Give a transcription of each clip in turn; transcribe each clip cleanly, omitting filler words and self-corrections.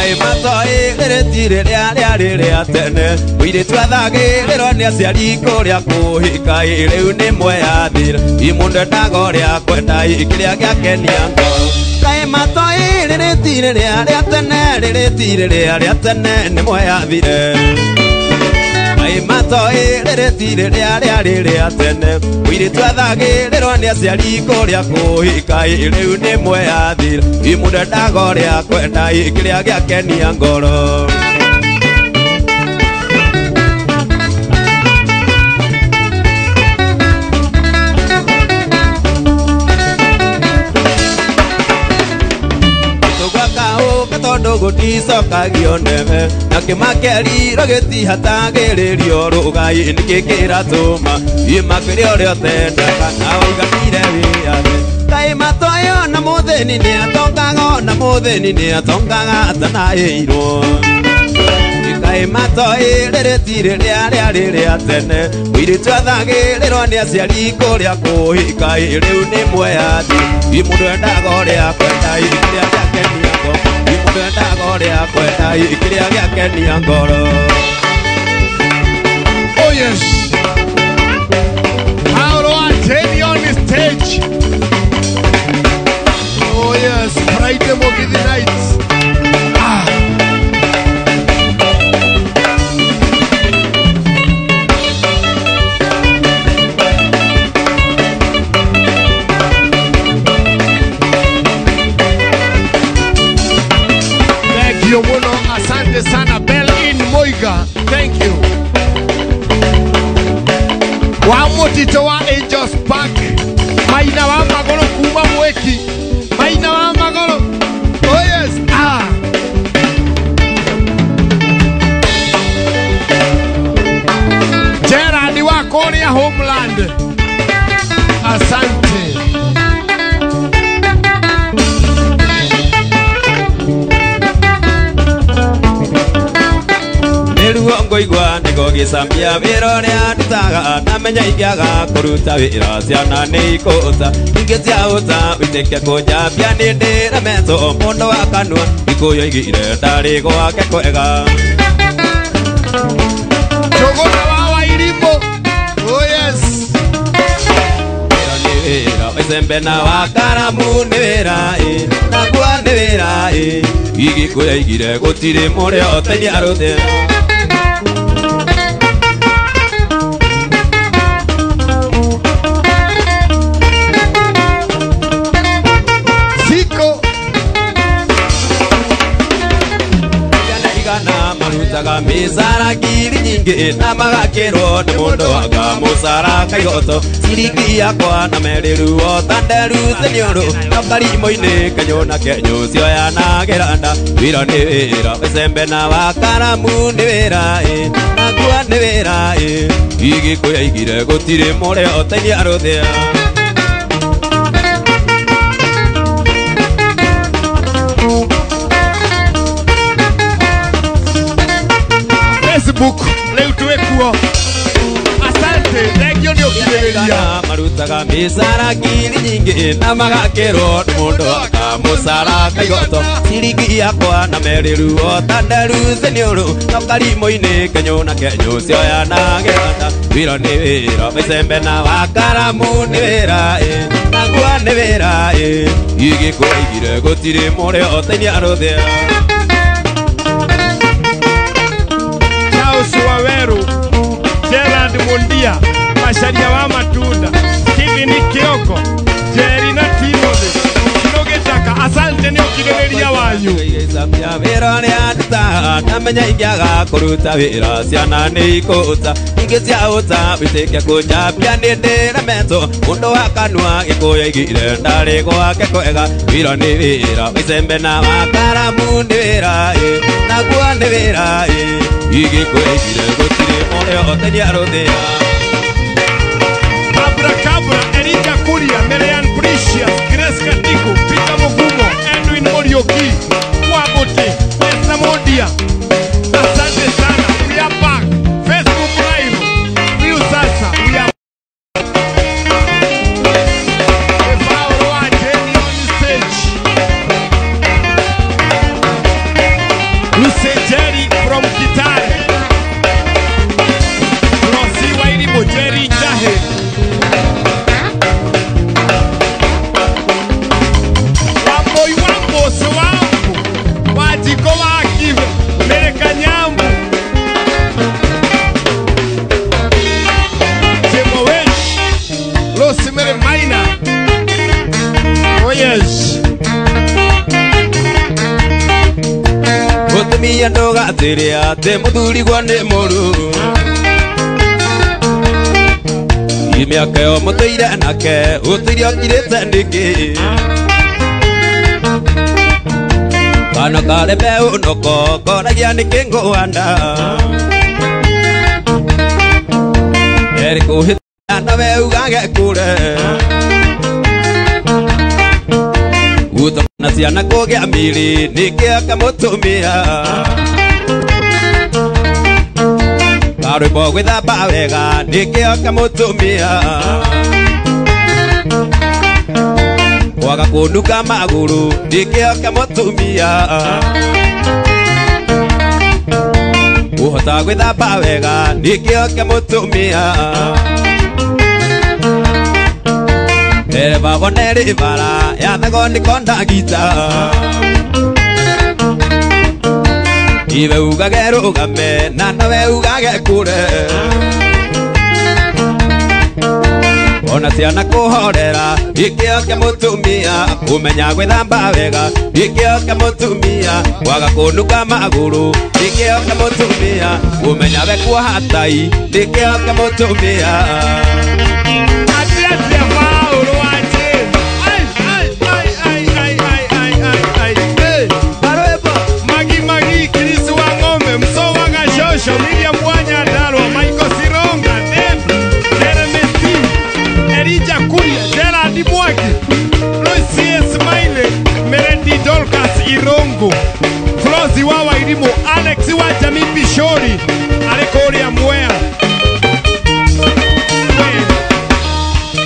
Kaĩ matoĩ rĩrĩ ti rĩrĩa rĩarĩ rĩa tene mũirĩtu athagĩrĩrwo nĩ aciari kũrĩa kũhika rĩu nĩ mweyathĩra i mũndũ endaga ũrĩa kwenda kĩrĩa gĩakenia ngoro. Kaĩ matoĩ rĩrĩ ti rĩrĩa rĩa tene rĩrĩ ti rĩrĩa rĩa tene nĩ mweyathire. Kaĩ matoĩ rĩrĩ ti rĩrĩa rĩarĩ rĩa tene mũirĩtu athagĩrĩrwo nĩ aciari kũrĩa kũhika rĩu nĩ mweyathĩra i mũndũ endaga ũrĩa kwenda kĩrĩa gĩakenia ngoro. Tondũ gũticokagio neme na kĩmakeriro gĩtihatagĩrĩrio rũgai nĩkĩ kĩratũma imakĩrĩ ũrĩa ũtendaga na waiganire wĩyathe. Kaĩ matoĩ ona mũthĩni nĩatongaga ona mũthĩni nĩatongaga atanaĩirwo. Kaĩ matoĩ rĩrĩ ti rĩrĩa rĩarĩ rĩa tene mũirĩtu athagĩrĩrwo nĩ aciari kũrĩa kũhika rĩu nĩ mweyathi i mũndũ endaga ũrĩa kwenda kĩrĩa gĩakenia ngoro. Mũndũ endaga ũrĩa kwenda kĩrĩa gĩakenia ngoro. Oh yes. Paulo Anthony on the stage. Oh yes, Friday Mugithi night. Ah. Thank you muno, asante sana Bell in Moiga. Thank you. Wa mutito wa Angels Park. Maina wa magoro kuma mweki. Maina wa magoro. Oh yes. Ah. Gerard wa Korea Homeland. Asante. Nĩruo ngũigua nĩngũgĩcambia wĩra ũrĩa ndutaga ndamenya ingĩaga kũruta wĩra ciana nĩ ikũũta ingĩ ciaũta wĩtĩke kũnjambia nĩ ndĩremetwo mũndũ wa kanua Gĩkũyũ oigire ndarĩ gwake kwega. Njũgũna wa Wairimũ. Oh yes. Wĩra nĩ wĩra icembe na wa karamu nĩ wĩra ĩ naguo nĩ wĩra ĩ Gĩkũyũ oigire gũtirĩ mũrĩo ũteithia arũthĩ. Siko. Igana marutaga mĩcara ngiri nyingĩ na magakĩrwo nĩ mũndũ anga mũcara kaigoto ciringi yakwa na merĩ ruo ta nderu seniũrũ na karimũ-inĩ kenyũ na kenyũ cioyanagĩra nda. Wĩra nĩ wĩra icembe na wa karamu nĩ wĩra ĩ naguo nĩ wĩra ĩ Gĩkũyũ oigire gũtirĩ mũrĩo ũteithia arũthĩa. Facebook rĩu twĩkuo. Asante, thank you nĩ ũkirĩrĩria. Marutaga mĩcara ngiri nyingĩ na magakĩrwo nĩ mũndũ anga mũcara kaigoto ciringi yakwa na merĩ ruo ta nderu seniũrũ no karimũ-inĩ kenyũ na kenyũ cioyanagĩra nda. Wĩra nĩ wĩra icembe na wa karamu nĩ wĩra ĩ naguo nĩ wĩra ĩ Gĩkũyũ oigire gũtirĩ mũrĩo ũteithia arũthĩa. Charles Waweru, Gerard Mundia, Macharia wa Matunda, Stephen Kioko, Jerry na Timothy, Kinogitaka, asante nĩ ũkirĩrĩria wanyu. Wĩra ũrĩa ndutaga ndamenya ingĩaga kũruta wĩra ciana nĩ ikũũta ingĩ ciaũta wĩtĩke kũnjambia nĩ ndĩremetwo mũndũ wa kanua Gĩkũyũ oigire ndarĩ gwake kwega. Wĩra nĩ wĩra icembe na wa karamu nĩ wĩra ĩ naguo nĩ wĩra ĩ Gĩkũyũ oigire gũtirĩ mũrĩo ũteithia arũthĩa. Abracabra, Elijah Kuria, Marian Precious, Grace Katiku, Peter Mugumo, Edwin Muriuki, Wabuti, Esther Modia. Asante sana. We are back. Facebook Live. Riu sasa. We are Paulo Anthony on the stage. Lucy Jerry from Kitale. Rosi Wairimu Jerry Njahe. Wamboi Wambosi Wambu Wajiko Wakive Mereka Nyambu Jemo Wesh Lucy Mary Maina. Oh yes. Mutumia ndogatĩrĩa atĩ mũthurigwo nĩ mũru Mĩaka ĩyo mũtũire nake ũtũire ũkirĩte nĩkĩ Kana karĩ mbeũ noko koragia nĩkĩ ngũhanda Erĩ kũhĩtana nawe ugage kũre Gũtoma na ciana kũgĩa mĩĩrĩ nĩkĩo kamũtumia Karwĩmbo gwĩthamba wega nĩkĩo kamũtumia Kwaga kũnuka magũrũ nĩkĩo kamũtumia Kũhota gwĩthamba wega nĩkĩo kamũtumia Ndereba wone rĩ bara yathagwo nĩ kondagita Iwe ugage rũgame na nawe ugage kũre Ona ciana kũhorera nĩkĩo kĩa mũtumia Kũmenya gwĩthamba wega nĩkĩo kĩa mũtumia Kwaga kũnuka magũrũ nĩkĩo kĩa mũtumia Kũmenya we kuoha tai nĩkĩo kĩa mũtumia Miriam Mwanya Darwa, Michael Sironga, Dave, Jeremy Steve, Elijah Kuria, Gerard Mwaki, Lucy Smiley, Meredi Dorcas Irongo, Flozi wa Wairimu, Alex wa Jamii Bishori, Alekoria Mwea,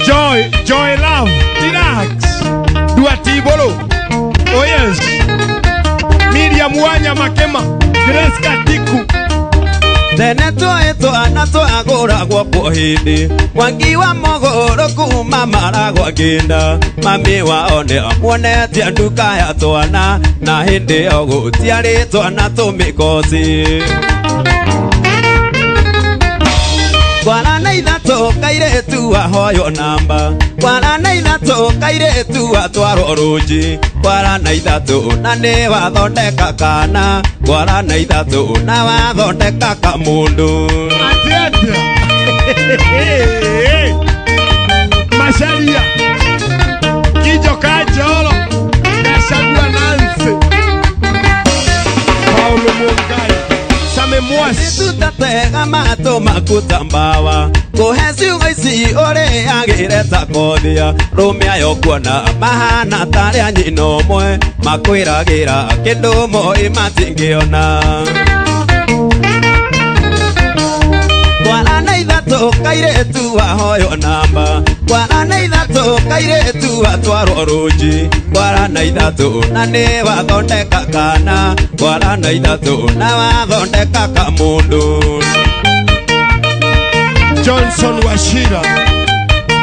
Joy, Joy Love, Relax, Duati Bolo, oh yes, Miriam Mwanya Makema, Grace Katiku. Tene twaĩ twana twagũragwo kwa hĩndĩ Mwangi wa mũgũrũ kuma maragwo ngĩnda Mami wao nĩ amuonetie nduka ya twana Na hĩndĩ ĩyo gũtiarĩ twana tũmĩkoci Kwara na ithatũ kairĩtu ahoywo namba Kwara na ithatũ kairĩtu atwarwo rũnji Kwara na ithatũ na nĩ wathondeka kana Kwara na ithatũ na wathondeka kamũndũ Atĩ atĩa Macharia Kijo Kajolo Gachagua Nancy Paulo Mungai Same Mwasi Tutatega matũ makuta mbawa Kũhe ciugo ici ũrĩagĩre ta kothia Rũmia yo kuona mahana tarĩa nyina ũmwe Makwĩragĩra kĩndũ moĩ matingĩona Kwara na ithatũ kairĩtu ahoywo namba Kwara na ithatũ kairĩtu atwarwo rũnji Kwara na ithatũ na nĩ wathondeka kana Kwara na ithatũ na wathondeka kamũndũ Johnson Wachira,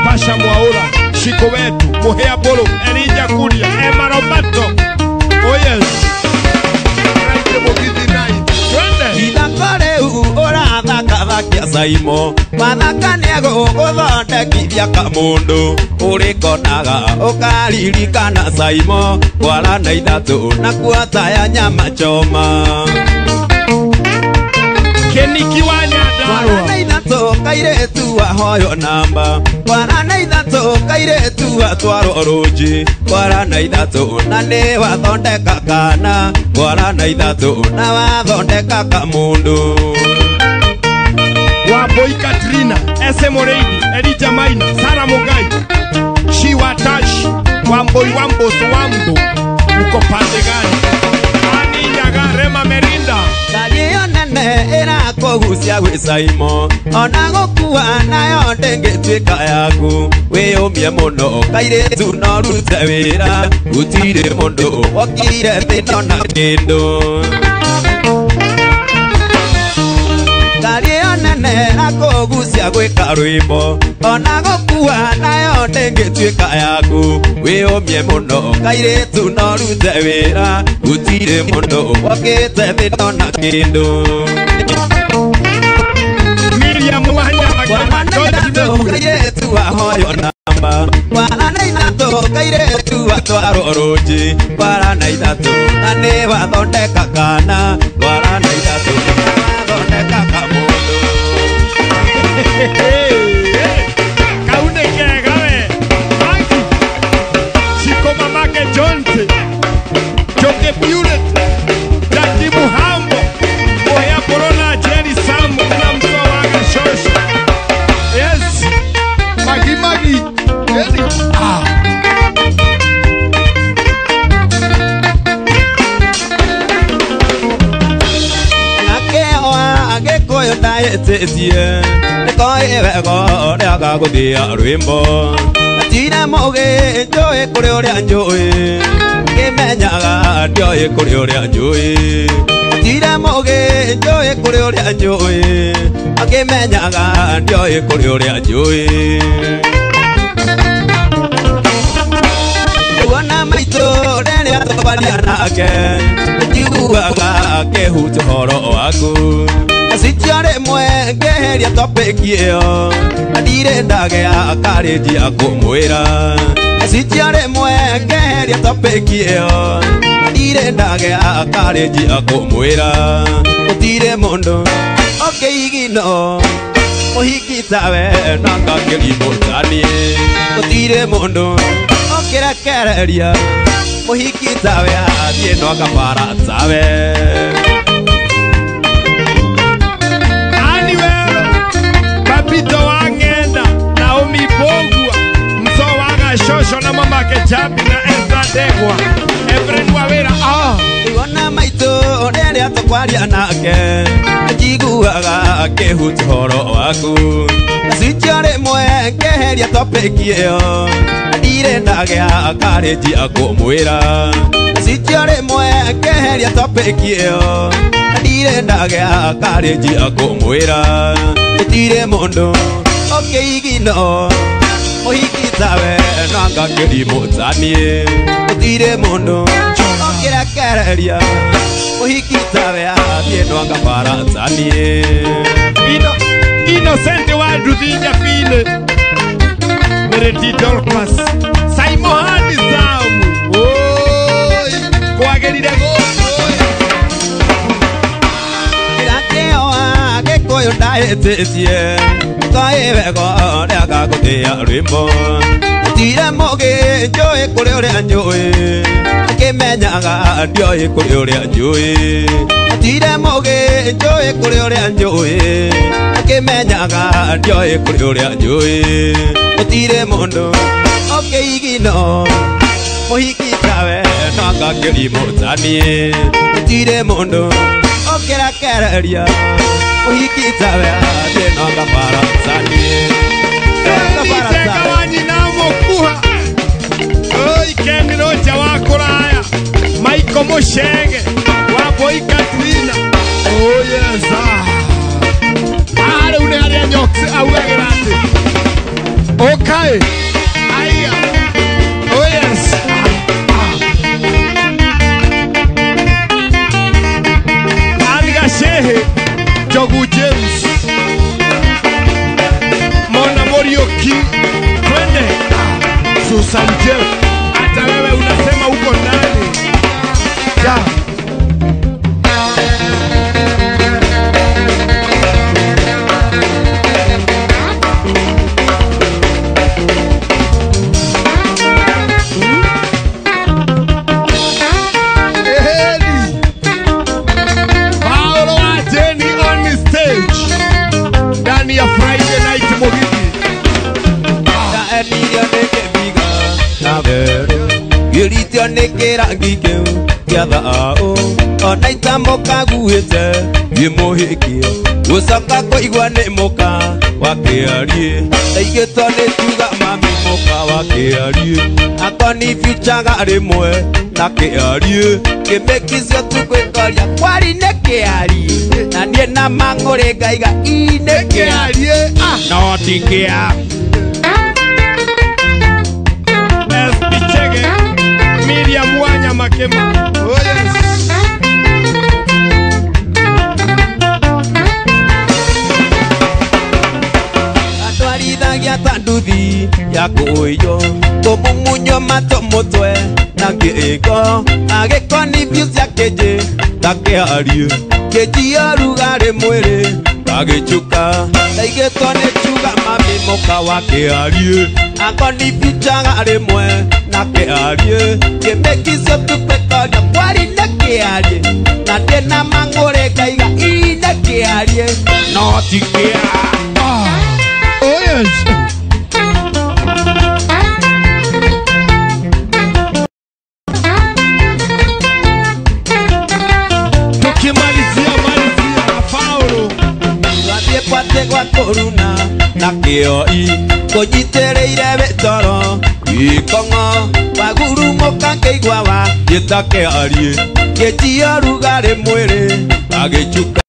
Pasha Mwaura, Shiko wetu, Muhea Bolo, Elijah Kuria, Emma Roberto. Oh yes. Right, Mugithi night. Twende. Ithako rĩu ũrathakathakia Saimo Mathaka nĩegũgũthondekithia kamũndũ Ũrĩkonaga ũkaririkana Saimo Kwara na ithatũ na kuota ya nyama choma Keniki wa Nyandarua. Kwara na ithatũ kairĩtu ahoywo namba Kwara na ithatũ kairĩtu atwarwo rũnji Kwara na ithatũ na nĩ wathondeka kana Kwara na ithatũ na wathondeka kamũndũ Wambui Katrina, S.M. Moreidi, Elijah Maina, Sarah Mugai, Shiwa Tash, Wambui Wambos Wambo, uko pande gani? Ani Nyaga, Rema Merinda. Ngari nene ĩrakũgucia gwĩ Saimo Ona gũkua nayo ndĩngĩtuĩka yaku Wĩyũmie mũno kairĩtu no rute wĩra Gũtirĩ mũndũ wokire thĩ ndona kĩndũ Geria gwĩka rwĩmbo ona gũkua nayo ndĩngĩtuĩka yaku wĩũmie mũno kairĩtu no rute wĩra gũtirĩ mũndũ wokĩte thĩ ndona kĩndũ. Miriam Wanyama George Kairĩtu ahoywo namba wara na ithatũ kairĩtu atwarwo rũnji wara na ithatũ na nĩ wathondeka kana wara na ithatũ wathondeka kamũndũ. Kaune kega we Anki Chiko mamake Jonte Joke Puret Jackie Muhambo Moya Corona Jerry Sam na mtoa waga Shosho. Yes Magi Magi Jerry. Ah Nakeoa agĩkũyũ ndaĩtĩtie nĩkoĩ wega ũrĩa gagũthia rwĩmbo tire mũgĩ njũĩ kũrĩ ũrĩa njũĩ ngĩmenyaga ndioĩ kũrĩ ũrĩa njũĩ tire mũgĩ njũĩ kũrĩ ũrĩa njũĩ ngĩmenyaga ndioĩ kũrĩ ũrĩa njũĩ. Wona maitũ rĩrĩa twaria nake njiguaga akĩhutia ũhoro waku cicio rĩmwe ngĩheria topic ĩyo ndirĩ ndagĩa karĩnji ya kũmwĩra cicio rĩmwe ngĩheria topic ĩyo ndirĩ ndagĩa karĩnji ya kũmwĩra gũtirĩ mũndũ ũkĩigino mũhiki tawe na ngakĩrimũ taniĩ gũtirĩ mũndũ ũkĩrekereria mũhiki tawe athiĩ no kabara tawe. Papito Wangenda, Naomi Bogua, Mto waga Shosho na mamake Chapi na Esther Degwa, Efren Wawera. Ah Wona maitũ rĩrĩa tũkwaria nake njiguaga akĩhutia ũhoro waku cicio rĩmwe ngĩheria topic ĩyo ndirĩ ndagĩa karĩnji ya kũmwĩra cicio rĩmwe ngĩheria topic ĩyo ndirĩ ndagĩa karĩnji ya kũmwĩra gũtirĩ mũndũ ũkĩigino mũhiki tawe na ngakĩrimũ taniĩ gũtirĩ mũndũ ũkĩrekereria mũhiki tawe athiĩ no ngabara taniĩ. Innocent wa Nduthi Nyabine Mereti Dorcas Saimo Handi Samu Oi kwagĩrire gũkũ. Kĩrakĩoa gĩkũyũ ndaĩtĩtie koĩ wega ũrĩa gagũthĩa rwĩmbo tire mũgĩ njũĩ kũrĩ ũrĩa njũĩ ngĩmenyaga ndioĩ kũrĩ ũrĩa njũĩ tire mũgĩ njũĩ kũrĩ ũrĩa njũĩ ngĩmenyaga ndioĩ kũrĩ ũrĩa njũĩ gũtirĩ mũndũ ũkĩigino mũhiki tawe no ngakĩrimũ taniĩ gũtirĩ mũndũ ũkĩrekereria mũhiki tawe athiĩ no ngabara taniĩ. Iteka wa nyina mũkuha Oi Ken Roja wa kũraya Michael Mũchege wa Boy Katrina. Oh yes ah rĩu nĩ harĩa Nyox augagĩra atĩ okay aya. Oh yes Shehe Jogu James Mona Morioki twende Susan Jeff hata wewe unasema uko ndani ja. Friday night Mugithi Ndaenirio nĩ kĩbiga na therũ ngĩritio nĩ kĩrangi kĩu kĩa thaũ ona itamũkaguĩte ngĩmũhikia gũcoka kũigua nĩ mũka wa kĩariĩ ndaigĩtwo nĩ tuga mami mũka wa kĩarie akoni future rĩmwe na kĩarie kĩmĩkicio tugwĩkoria kwari nĩ kĩarie na niĩ na mang'ũrĩ ngaiga ii nĩ kĩarie no ti kĩa SP Chege, Miriam Wanya Makema. Oh yes. Atwarithagia ta nduthi ya kũiywo kũmumunyo matũ mũtwe na kĩĩko agĩkoni biũ cia kĩnjĩ ta kĩarie kĩnjia rugarĩ mwĩrĩ gagĩchuka ndaigĩtwo nĩ chuga mami mũka wa kĩarie akoni biũ rĩmwe na kĩarie kĩmĩkicio tupĩkoria kwari nĩ kĩarie na ndĩna mang'ũrĩ ngaiga ii nĩ kĩarie no ti kĩa. Oh yes. Tukimalizia malizia na Paulo Twathiĩ kwate gwa kũruna na kĩoi kũnyitĩrĩire wĩtoro ikong'o wagurumũka ngĩigua wa njĩta kĩarie kĩnjia rugarĩ mwĩrĩ agĩchuka.